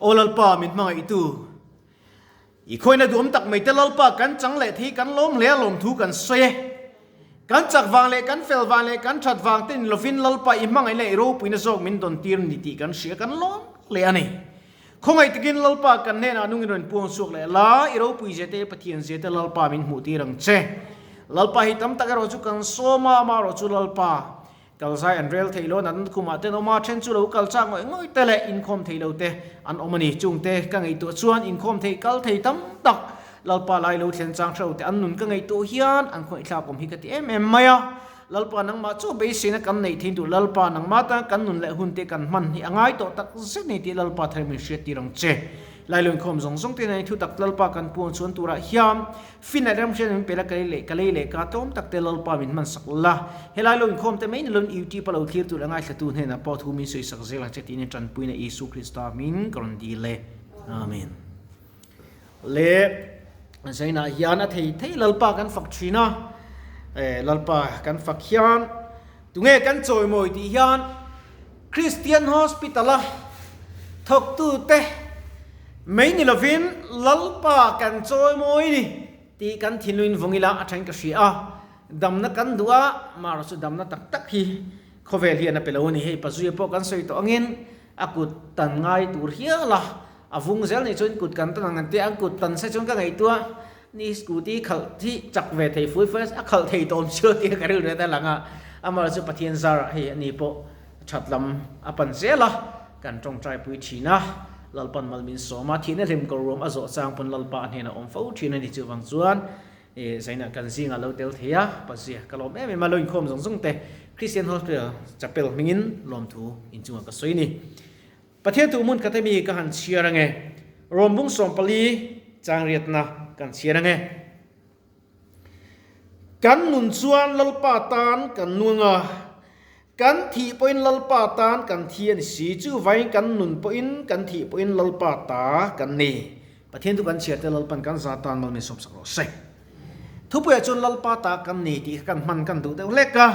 Aw Lalpa min hmangaihtu, i khawina duhawm tak mai te Lalpa kan chang leh thei kan lawm hle a lawmthu kan sawi e. Kan chak vang leh kan fel vang leh kan that vang te ni lovin Lalpa i hmangaih leh i ropuina zawk min dawn tir ni tih kan hria kan lawm hle a ni. Khawngaih takin Lalpa kan hnenah nungin rawn puang chhuak leh la, i ropui zia te i Pathian zia te Lalpa min hmuh tir ang che. Lalpa hi tam tak erawh chu kan sawm a, amah erawh chu Lalpa Kalzai an rel theih lo, natna khumah ten awm a, then chu lo kal chak ngawih ngawih te leh inkhawm thei lo te an awm a ni. Chungte ka ngaihtuah chuan inkhawm thei kal thei tam tak Lalpa lai lo thlen chang hreuh te an nun ka ngaihtuah hian an khawngaihthlak awm hi ka ti em em mai a. Lalpa nangmah chu beiseina kan neih thin duh Lalpa nangmah tan kan nun leh hun te kan hman hi a ngai tawh tak zet ni tih Lalpa thar min hriat tir ang che. Lailo inkhawm zawng zawng te hian thutak Lalpa kan puang chhuan turah hian fin leh remhriat min pe la, ka lei leh ka lei leh ka tlawm tak te Lalpa min hman sak la. Helai lo inkhawm te mai ni loin YouTube a lo thlir tur leh ngaithlatu hnenah pawh thu min sawi sak zel ang che tiin tanpuina Isu Krista min ka rawn dil e. Amen. Le Zainah hian a thei thei Lalpa kan fak thin a, Lalpa kan fak hian tunge kan chawimawi tih hian Christian Hospital a thawktute mai ni lovin Lalpa kan chawimawi ni tih kan thinlungin vawng ila a thain ka hria a, damna kan duh a, mahrawh chu damna tak tak hi khawvel hian a pe lo a ni. Hei Pazuia pawh kan sawi tawh angin a kut tan ngai tur hial a, a vung zel nih chuan kut kan tan ang an tia, an kut tan se chuan ka ngaihtuah ni scooty khalh hi chak ve thei fui fui a khalh thei tawm chu tia ka rilru a lang a, amaherawhchu chu Pathian zarah hei ani pawh that lam a pan zel a, kan tawngtai pui thin a, Lalpan mal min sawm a, thihna hlim kawr ruam a zawh chang pawn Lalpa a hnenah awm fo thin a ni chuvang chuan e zainah kan zingah lo tel thei a, Pazia ka lawm em em a, lo inkhawm zawng zawng te Christian Hospital Chapel hmingin lawmthu inchungah ka sawi a ni. Pathian tu hmun khat ami ka han chhiar ange. Rawmbung 14 changriatna kan chhiar ange. Kan nun chuan Lalpa tan kan nung a, kan thih pawhin Lalpa tan kan thi a ni si. Chuvangin kan nun pawhin kan thih pawhin Lalpa ta kan ni. Pathian tu kan chhiar te Lalpan kan za tan mal min sawmsak rawh se. Thupuiah chuan Lalpa ta kan ni tih kha kan hman kan duh deuh hlek a.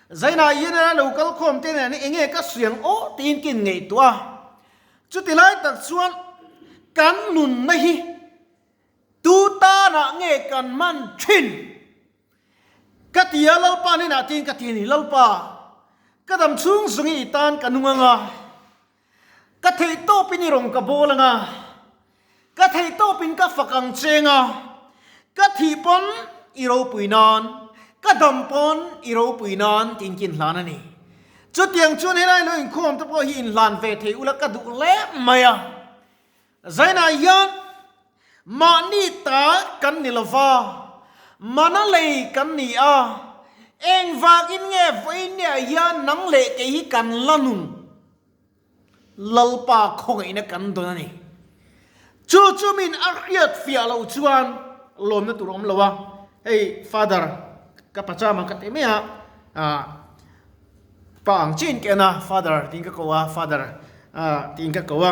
Zainah hian a lo kal khawm te nen enge ka suiang aw tiin ka inngaihtuah a, chuti lai tak chuan kan nunna hi tu tanah nge kan hman thin? Ka ti a, Lalpa hnenah tiin ka ti a ni, Lalpa, ka dam chhung zawng i tan ka nung ang a, ka theih tawpin i rawn ka bawl ang a, Ka theih tawpin ka fak ang cheng a, ka thih pawn i ropui nan, ka dam pawn i ropui nan tiin ka inhlan a ni. Chutiang chuan helai lo inkhawm te pawh hi inhlan ve thei ula ka duh hle mai a. Zainah hian mahni ta kan ni lova, mana lei kan ni a, engvangin nge vawiinniah hian nang leh kei hi kan la nun? Lalpa khawngaihna kan dawn a ni. Chu chu min a hriat fiah loh chuan lawmna tur a awm lo a, hei Father ka pachama ka ti mai a, ah pa ang chiin ka en a, Father tiin ka ko a, Father ah tiin ka ko a,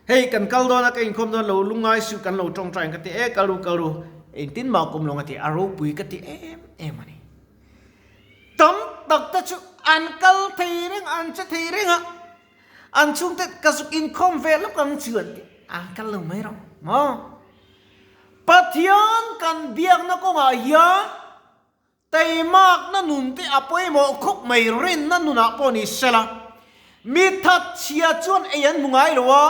hei kan kal dawn a ka inkhawm dawn lo lungngai suh kan lo tawngtai ang ka ti e kal ru kal ru engtin mah ka awm lo ang a ti a ropui ka ti em em a ni. Tam tak te chu an kal thei reng a, an che thei reng a, an chhungte ka zuk inkhawm ve lawk ang chu an ti, an kal lo mai rawh maw? Pathian kan biakna kawngah hian teimakna nun te a pawimawh khawp mai, rinna nunah pawh ni sela, mi thatchhia chuan ei an hmu ngai lo a,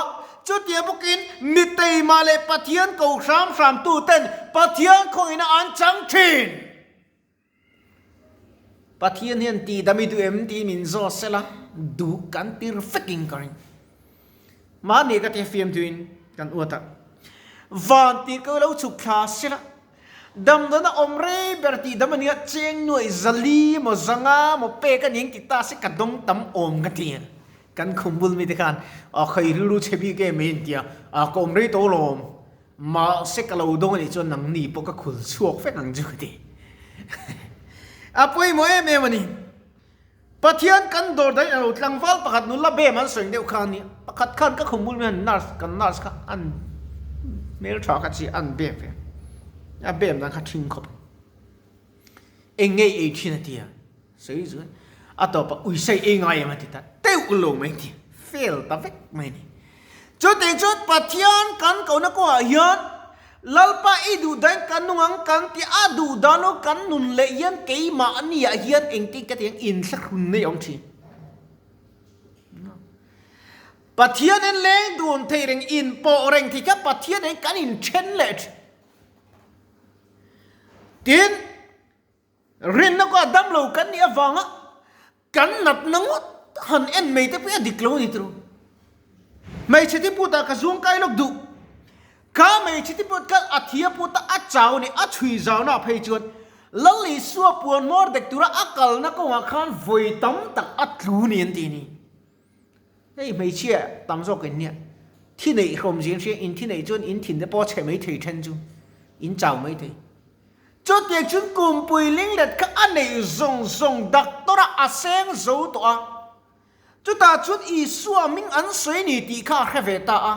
chutia bawkin mi teimah leh Pathian ko hram hramtu ten Pathian khawngihna an chang thin. Pathian hian tih dam i duh em tiin min zawt sela duh kan tir vekin ka ring. Mahni ka ti fiam tuin kan uat a, van tih ka lo chhuk thla sela damdawn a awm rei ber tih dam ania cheng nuaih zali maw zanga maw pek a ning ti ta se ka dawng tam awm ka ti a. Kan khum bul mite khan a khai rilru chhe bik em mai an ti a, a ka awm rei tawh lawm. Mahse ka lo dawng anih chuan nangni pawh ka khul chhuak vek ang chu ka ti. A pawimawh em em a ni. Pathian kan dawr daih a lo tlangval pakhat nula bem an sawi deuh kha a ni. Pakhat khan ka khum bul mai a nurse kan nurse kha an hmeltha kha chi an bem ve. A bem dan kha thing khawp. Eng ngei ei thin a ti a. Sawi chu a tawpah uisai ei ngai em a ti ta teuh lo mai a ti. Fail ta vek mai a ni. Chutiang chuan Pathian kan kohna kawngah hian Lalpa i duh dain kan nung ang kan ti a duh dan lo kan nun leh hian keimahniah hian engtin ka ti ang inthlahrun nei a awm thin. Pathian in leng dun thei reng inpawh reng thei kha Pathian in kan inthen leh thin. Tin, rinna kawngah damlo kan nih avanga kan natna ngawt han en mai te pawh hi a dik lo a ni tiro. Hmeichhe ti putah ka zuang kai lawk duh. Kha hmeichhe ti put kha a thia puta a chau ni a chhui zauna phei chuan Lal Isua puan hmawr dek tura a kalna kawngah khan vawi tam tak a tlu ni an ti ni. Hei hmeichhia tam zawk in nia, thi neih hrawm zin hria in thi neih chuan in thin te pawh a chhe mai thei then chu in chau mai thei. Chutiang chuan kumpui linglet kha a neih zawng zawng doctor a a seng zo tawh a, chutah chuan Isua hming an sawi ni tih kha a hre ve ta a,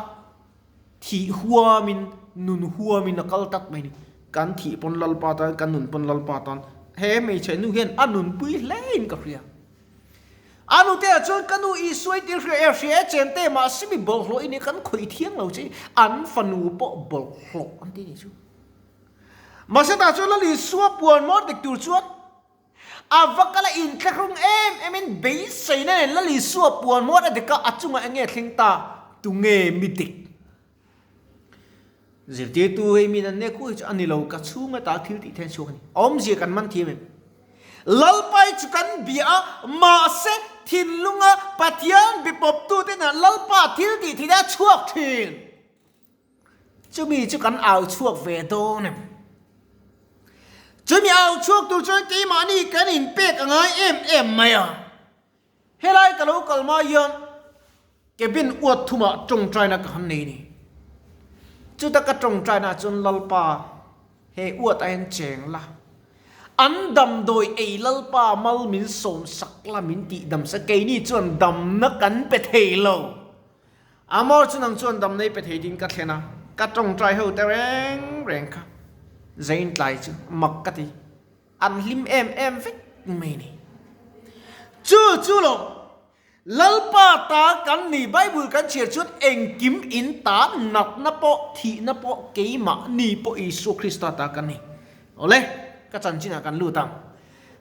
thih huamin nun huamin a kal tak mai ni. Kan thih pawn Lalpa tan, kan nun pawn Lalpa tan he hmeichhe nu hian a nunpui hle in ka hria. A nute ah chuan ka nu Isua i ti hria e, hria e chen te mahse mi bawlhhlawh i nia kan khawih thiang lo che an fanu pawh bawlhhlawh an ti ni chu. Mahse tah chuan Lal Isua puan mawi dik tur chuan a va kal a inthlahrung em em in beiseina nen Lal Isua puan mawi a dik a, a chungah eng nge thleng ta tunge mi dik? Zirtirtu hei min an nek hu hi chu a ni lo, ka chhung ata thil tih then chhuak a ni. Awmzia kan man thiam em? Lalpai chu kan bia a, mahse thinlunga Pathian bipawptute hnenah Lalpa thil tih theihna a chhuak thin. Chumi chu kan au chhuak ve dawn em? Chumi au chhuak tur chuan keimahni kan inpek a ngai em em mai a. Helai ka lo kal hma hian cabin uat thumah tawngtaina ka han nei a ni. Chuta ka tawngtaina ah chuan Lalpa he uat ah hian cheng la, an damdawi ei Lalpa mal min sawm sak la min tih dam sak, keini chuan damna kan pe thei lo. Amor chu nang chuan damna i pe thei ding ka thlen a, ka tawngtai ho te reng reng kha zain tlai chu mak ka ti. An hlim em em vek mai ni. Chu chu lo, Lalpa ta kan ni Bible kan chhiar chuan engkim in ta natna pawh thihna pawh keimah ni pawh Isua Krista ta kan ni. Awle, ka chanchinah kan lut ang.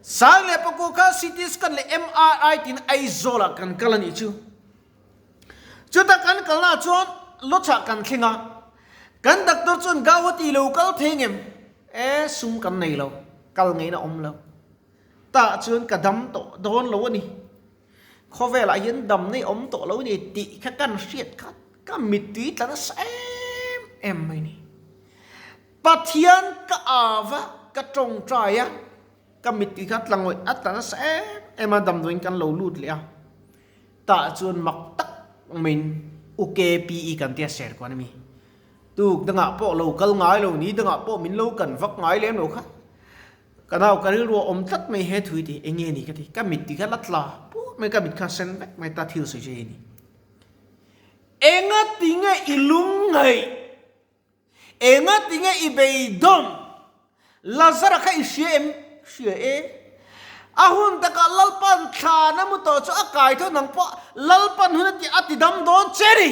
Sang leh pakua kha CT scan leh MRI tiin Aizawlah kan kal a nih chu. Chuta kan kalnaah chuan Lodge-ah kan thleng a, kan doctor chuan Gauhati lo kal thei ngem? E, sum kan nei lo, kal ngeiin a awm lo. Tah chuan ka dam tawh dawn lo a ni. Khawvelah hian dam nei awm tawh lo a ni tih kha kan hriat kha ka mittui tla nasa em em mai ni. Pathian ka au a, ka tawngtai a, ka mittui kha tla ngawih a tla nasa em em a, damdawiin kan lo lut leh a. Tah chuan mak tak maiin UKPE kan tia ser kuan a mi. Tuk dangah pawh lo kal ngai lo, ni dangah pawh min lo kan vak ngai lem lo kha. Ka nau ka rilru a awm tlat mai he thui ti, eng nge ni ka ti, ka mit ti kha la tla put mai, ka mit kha sen vek mai ta thil sawi chu hei ni. Enga tinge i lungngaih? Enga tinge i beidawn? Lazara kha i hria em? Hria e. A hun takah Lalpan thlan a mu tawh chu a kai tho nang pawh Lalpan hun a ti a ti dam dawn che ni.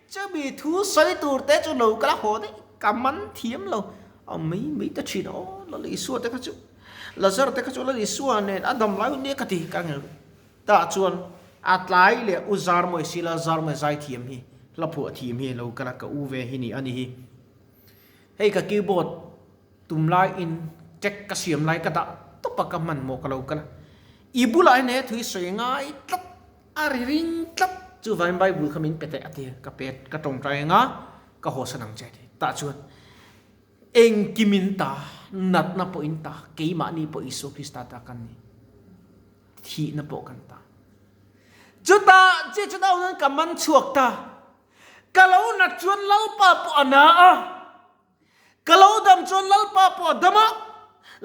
Chumi thu sawi tur te chu lo kal a haw daih ka man thiam lo. A mai mai ta thin aw Lal Isua te kha chu Lazara te kha chu Lal Isua nen a dam lai hun nia ka ti ka ngel. Tah chuan a tlai leh u Zarmawi sila Zarmawi zai thiam hi hla phuah thiam hi lo kal a ka u ve hi ni a ni hi. Hei ka keyboard tum lai in track ka siam lai ka dah tawp a ka hmanhmawh ka lo kal a. I bulah hian he thui sawi ngai tlat a ri ring tlat chuvangin Bible kha min pe teh a ti a ka pe ka tawngtai anga ka hawsan ang che a ti. Tah chuan engkim in ta natna pawh in ta keimahni pawh Isua Krista ta kan ni. Thihna pawh kan ta. Chutah chi chu nau nan ka man chhuak ta. Ka lo nat chuan Lalpa pawh a na a. Ka lo dam chuan Lalpa pawh a dam a.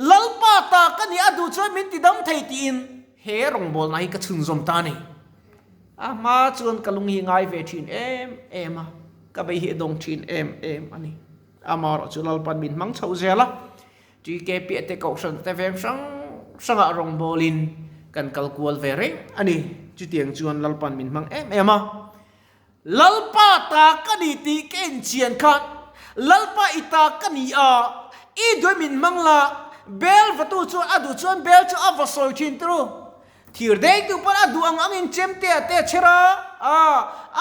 Lalpa ta ka nih a duh chuan min ti dam thei tiin he rawngbawlna hi ka chhunzawm ta a ni. A hma chuan ka lung hi ngai ve thin em em a, ka bei hi a dawng thin em em a ni. Amaherawhchu Lalpa'n min hmang chhoh zel a. TK piah te kohhran te veng hrang hrangah rawngbawlin kan kal kual ve reng a ni. Chutiang chuan Lalpa'n min hmang em em a. Lalpa ta ka ni tih ka inchian khan Lalpa i ta ka ni a, i duai min hmang la, bel vatu chuan a duh chuan bel chu a va sawi thin turu. Thir dengtu pawn a duh ang angin chemtea te a chher a, a,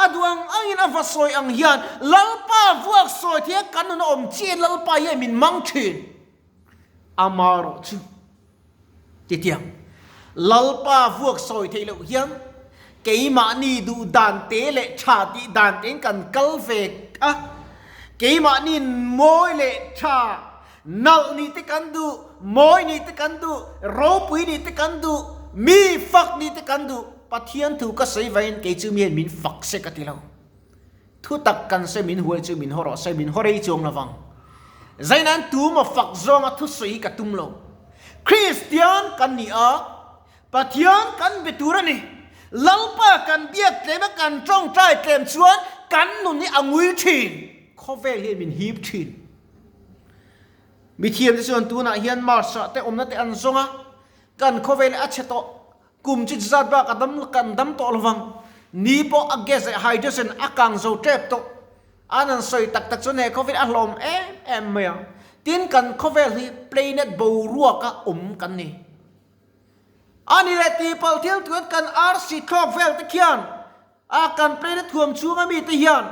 a duh ang angin a va sawi ang hian Lalpa vuak sawi thei a kan nun a awm chiah in Lalpa hian min hmang thin. Amarawh chu titiang Lalpa vuak sawi theih loh hian keimahni duh dan te leh tha tih dan tein kan kal ve a, keimahni mawi leh tha nalh nih te kan duh, mawi nih te kan duh, ropui nih te kan duh, mi fak nih te kan duh, Pathian thu ka sawi vangin kei chu mi hian min fak se ka ti lo. Thu tak kan sawi min huai chu min haw rawh se, min haw rei chuang lo vang. Zainan tuma fak zawnga thusawi hi ka tum lo. Kristian kan ni a, Pathian kan be tur a ni. Lalpa kan biak tlem a, kan tawngtai tlem chuan kan nun hi a ngui thin. Khawvel hian min hip thin. Mithiam te chuan tunah hian Mars-ah te awmna te an zawng a, kan khawvel hi a chhe tawh. Kum chu zat bak a dam kan dam tawh lovang. Ni pawh a gas leh hydrogen a kang zo tep tawh. An an sawi tak tak chuan he khawvel a hlawm em em mai a. Tin kan khawvel hi planet boruak a awm kan ni. A ni leh tihpalh thil tuan kan arsi thlawk vel te khian a kan planet thuam chhunga mite hian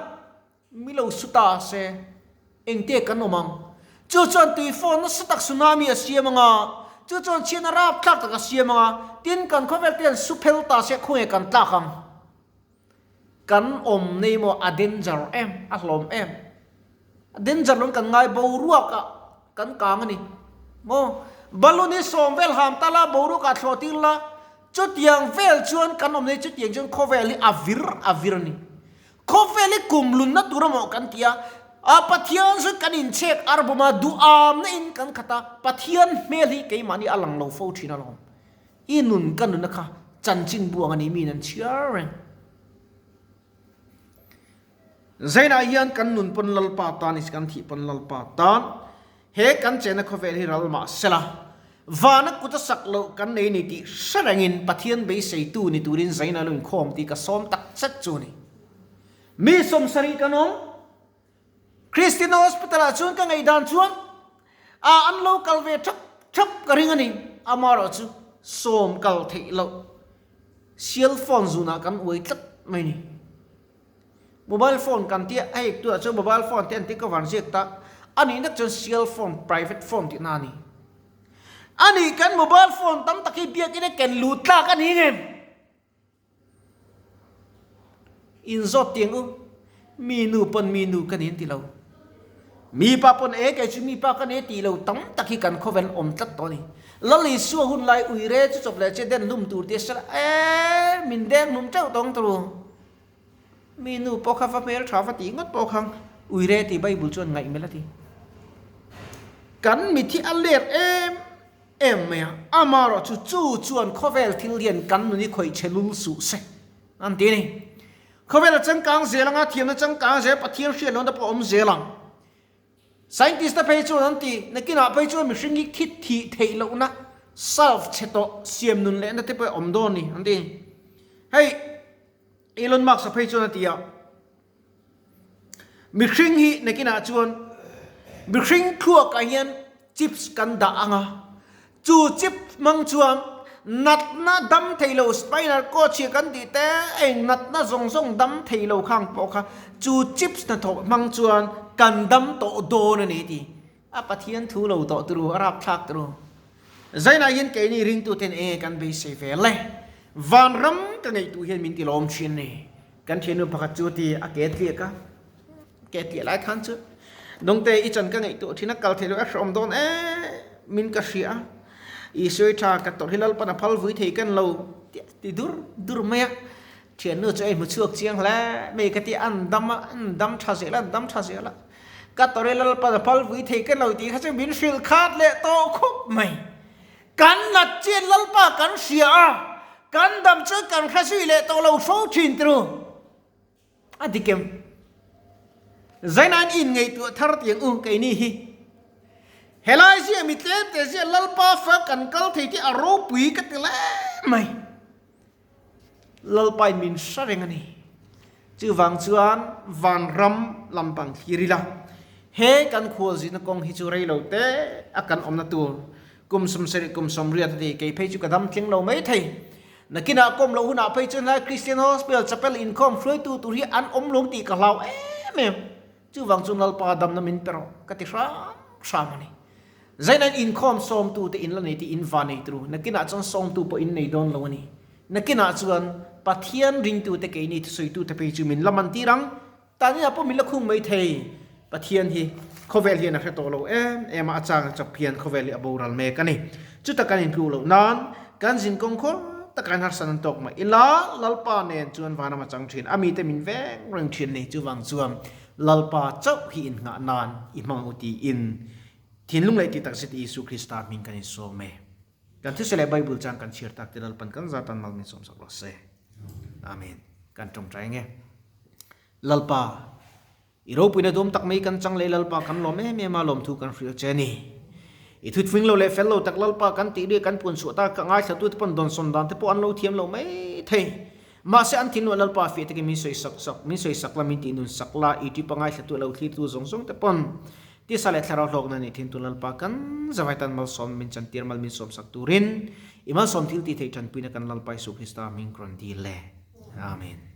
Mi lo su ta se, engte kan awm ang? Chu chuan tui phone nasa tak tsunami a siam ang a, chu chuan chhiatna rapthlak tak a siam ang a, tin kan khawvel te hian su phel ta se khawnge kan tlak ang? Kan awm nei maw a danger em, a hlawm em? A danger lo in kan ngai boruak ah kan kang a ni maw? Balloon hi sawm vel ham ta la, boruak ah thlawh tir la, chutiang vel chuan kan awm nei chutiang chuan khawvel hi a vir a vir a ni. Khawvel hi kum lunna tur amaw kan ti a, a Pathian chu kan inchhek arbawm a, duhamna in kan khat a, Pathian hmel hi keimahni a lang lo fo thin alawm. I nun ka nuna kha chanchin buang a ni mi in an chhiar reng. Zainah hian kan nun pawn Lalpa tan is kan thih pawn Lalpa tan he kan chena khawvel hi ral mah sela vana kut a sak loh kan nei ni tih hre rengin Pathian beiseitu ni turin Zaina lo inkhawm tih ka sawm tak zet chu a ni. Mi sawmsarih kan awm. Christina Hospital ah chuan ka ngaihdan chuan a an lo kal ve thap thap ka ring a ni. Amaherawh chu sawm kal theih loh cell phone zunah kan uai tlat mai ni. Mobile phone kan tia hei tunah chuan mobile phone te an ti ka van ziak ta a nih nak chuan cell phone private phone tihna a ni. A nih kan mobile phone tam tak hi biakin a ken lut tlak a ni ngem? Inzawt tiang u, mi nu pawn mi nu ka ni an ti lo. Mi pa pawn e kei chu mi pa ka ni tih lo tam tak hi kan khawvel awm tlat tawh a ni. Lal Isua hun lai uire chu chawp leh che den hlum tur tia sela e min deng hlum teuh tawng turu. Mi nu pawh kha va hmel tha va tih ngawt pawh khang uire tih Bible chuan ngaih mel a ti. Kan mithi a let em em mai a, amaherawh chu chu chuan khawvel thil hian kan nun hi khawih chhe lul suh se an ti a ni. Khawvel a changkang zel anga thiamna changkang zel Pathian hriat lohna pawh a awm zel ang. Scientist te phei chuan an ti, nakinah phei chuan mihring hi thi thih theih lohna self chhe tawh siam nun lehna te pawh a awm dawn a ni an ti. Hei Elon Musk a phei chuan a ti a, mihring hi nakinah chuan mihring thluakah hian chips kan dah ang a, chu chip hmang chuan natna dam thei lo spinal cord chhia kan tih te eng natna zawng zawng dam thei lo khang pawh kha chu chips hnathawh hmang chuan kan dam tawh dawn a ni tih a Pathian thu lo tawh turu a rapthlak turu. Zainah hian keini ringtuten enge kan beisei ve le? Vanram ka ngaihtuh hian min ti lawm thin a ni. Kan thiannu pakhat chu ti a ke tliak a, ke tliah lai khan chu Dawngte i chan ka ngaihtuah thin a, kal theih loh a hrehawm dawn e min ka hria a, i sawi tha ka tawrh hi Lalpan a phal vui thei kan lo ti dur dur mai a. Thiannu chu a inhmu chhuak chiang hle mai ka ti a, an dam a, an dam tha zel a, an dam tha zel a. Ka tawrh i Lalpan a phal vui thei ka lo tih kha chu min hrilh khat leh tawh khawp mai. Kan nat chian Lalpa kan hria a, kan dam chuan kan hre zui leh tawh lo fo thin tru. A dik em? Zainain i inngaihtuah thar tiang u keini hi. Helai zia mi tlem te zia Lalpa fa kan kal thei te a ropui ka ti hle mai. Lalpain min hre reng a ni. Chuvang chuan vanram lampang thlir ila, he kan khualzihna kawng hi chu rei lo te a kan awmna tur kum 70 kum 80 a ti, kei phei chu ka dam tling lo mai thei. Nakinah kawm loh hunah phei chuan helai Christian Hospital Chapel inkhawm hruaitu tur hi an awm lo tih ka hlau em em. Chuvang chuan Lalpa damna min pe rawh ka ti hram hram a ni. Zainain inkhawm sawmtu te in la nei tih in va nei turu. Nakinah chuan sawmtu pawh in nei dawn lo a ni. Nakinah chuan Pathian ringtute keini thusawitu te phei chu min la man tir ang. Tania pawh min la khung mai thei. Pathian hi khawvel hian a hre tawh lo em em a, a chang chawp hian khawvel hi a boral mek a ni. Chuta kan intluh loh nan kan zinkawng khawr takah hian harsat an tawk mai ila, Lalpa nen chuan vanram a chang thin, a mite min veng reng thin a ni. Chuvang chuan Lalpa chauh hi innghah nan i hmang u tiin thinlung leh tih takzet Isu Krista hming kan insawm e. Kan thusei leh Bible chang kan chhiar tak te Lalpan kan zatan mal min sawmsak rawh se. Amen. Kan tawngtai ange. Lalpa, i ropuina dawm tak mai kan chang leh Lalpa kan lawm em em a lawmthu kan hrilh che ni. I thutfing lo leh fel lo tak Lalpa kan tih ri kan puan chhuah ta ka ngaithla tu te pawn dawnsawn dan te pawh an lo thiam lo mai thei. Mahse an thinlung ah Lalpa fiah takin min sawi sak sak min sawi sak la min tih nun sak la i tipa ngaithla tu lo thlir tu zawng zawng te pawn Tisa leh thlarau hlawkna nih thin tu Lalpa kan zavai tan malsawm min chantir mal min sawm sak turin i malsawm thil tih theih tanpuina kan Lalpa Isu Krista hming rawn dil le. Amen.